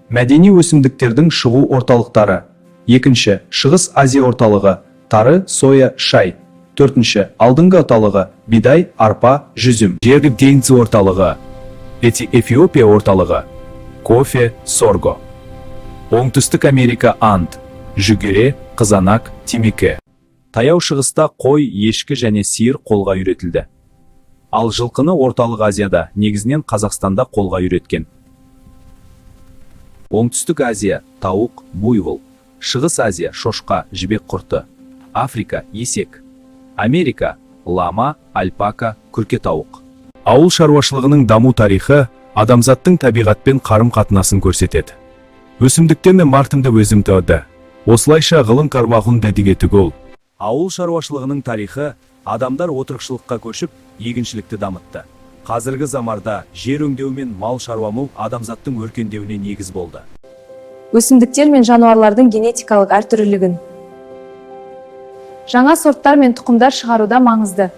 Мәдени өсімдіктердің шығу орталықтары. Екінші, Шығыс Азия орталығы, тары, соя, шай. Төртінші, Алдыңғы орталығы, бидай, арпа, жүзім. Жер теңізі орталығы, Эфиопия орталығы, кофе, сорго. Оңтүстік Америка: Анд, жүгері, қызанақ, темекі. Таяу Шығыста қой, ешкі және сиыр қолға үйретілді. Ал жылқыны Орталық Азияда, негізінен Қазақстанда қолға үйреткен. Оңтүстік Азия: тауық, буйвол. Шығыс Азия: шошқа, жібек құрты. Африка: есек. Америка: лама, альпака, күрке тауық. Ауыл шаруашылығының даму тарихы адамзаттың табиғатпен қарым-қатынасын көрсетеді. Өсімдіктер мен мартымды өзімтөді. Осылайша ғылым кармағын дәдіге түгел. Ауыл шаруашылығының тарихы: адамдар отырықшылыққа көшіп, егіншілікті дамытты. Қазіргі замарда жер өңдеу мен мал шаруаму адамзаттың өркендеуіне негіз болды. Өсімдіктер мен жануарлардың генетикалық әртүрлілігін, жаңа сорттар мен тұқымдар шығаруда маңызды.